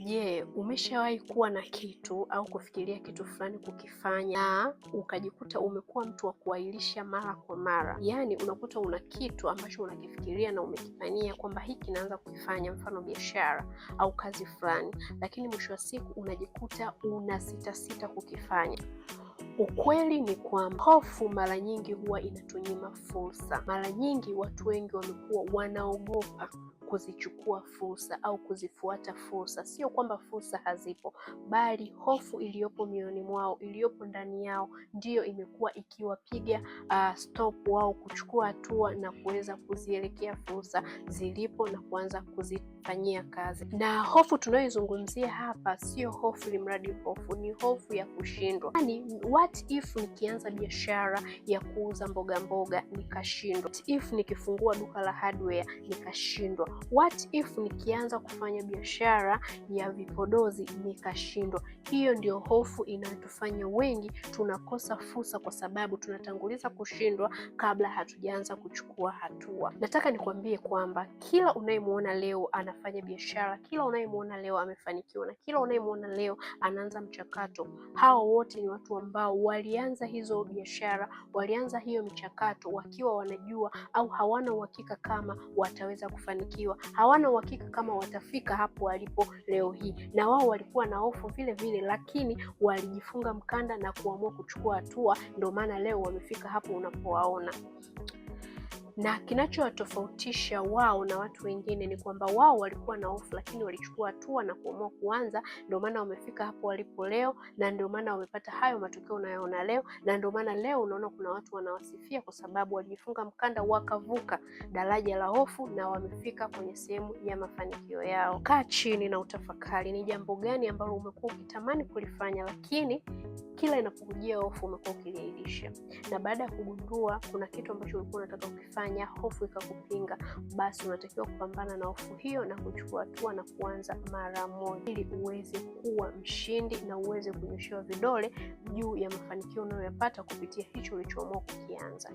Je, umeshawahi kuwa na kitu au kufikiria kitu fulani kukifanya na ukajikuta umekuwa mtu wa kuahirisha mara kwa mara? Yaani unakuta una kitu ambacho unakifikiria na umekipania kwamba hiki naanza kukifanya, mfano biashara au kazi fulani, lakini mwisho wa siku unajikuta una sita kukifanya. Ukweli ni kwamba hofu mara nyingi huwa inatunyima fursa. Mara nyingi watu wengi wamekuwa wanaogopa kuzichukua fursa au kuzifuata fursa. Sio kwamba fursa hazipo, bali hofu iliyopo mioyoni mwao, iliyopo ndani yao ndiyo imekuwa ikiwapiga stop wao kuchukua hatua na kuweza kuzielekea fursa zilipo na kuanza kuzifanyia kazi. Na hofu tunayoizungumzia hapa sio hofu limradi hofu, ni hofu ya kushindwa. Yani, what if nikianza biashara ya kuuza mboga mboga nikashindwa? What if nikifungua duka la hardware nikashindwa? What if nikianza kufanya biashara ya vipodozi nikashindwa? Hiyo ndio hofu inayotufanya wengi tunakosa fursa, kwa sababu tunatanguliza kushindwa kabla hatujaanza kuchukua hatua. Nataka nikwambie kwamba kila unayemwona leo anafanya biashara, kila unayemwona leo amefanikiwa, na kila unayemwona leo anaanza mchakato, hao wote ni watu ambao walianza hizo biashara, walianza hiyo michakato wakiwa wanajua au hawana uhakika kama wataweza kufanikiwa, hawana uhakika kama watafika hapo walipo leo hii, na wao walikuwa na hofu vile vile, lakini walijifunga mkanda na kuamua kuchukua hatua. Ndio maana leo wamefika hapo unapowaona na kinachowatofautisha wao na watu wengine ni kwamba wao walikuwa na hofu, lakini walichukua hatua na kuamua kuanza. Ndio maana wamefika hapo walipo leo, na ndio maana wamepata hayo matokeo unayoona leo, na ndio maana leo unaona kuna watu wanawasifia kwa sababu walijifunga mkanda wakavuka daraja la hofu na wamefika kwenye sehemu ya mafanikio yao. Kaa chini na utafakari, ni jambo gani ambalo umekuwa ukitamani kulifanya, lakini kila inapokujia hofu umekuwa ukiliahirisha, na baada ya kugundua kuna kitu ambacho ulikuwa unataka kukifanya, hofu ikakupinga, basi unatakiwa kupambana na hofu hiyo na kuchukua hatua na kuanza mara moja, ili uweze kuwa mshindi na uweze kunyoshewa vidole juu ya mafanikio unayoyapata kupitia hicho ulichoamua kukianza.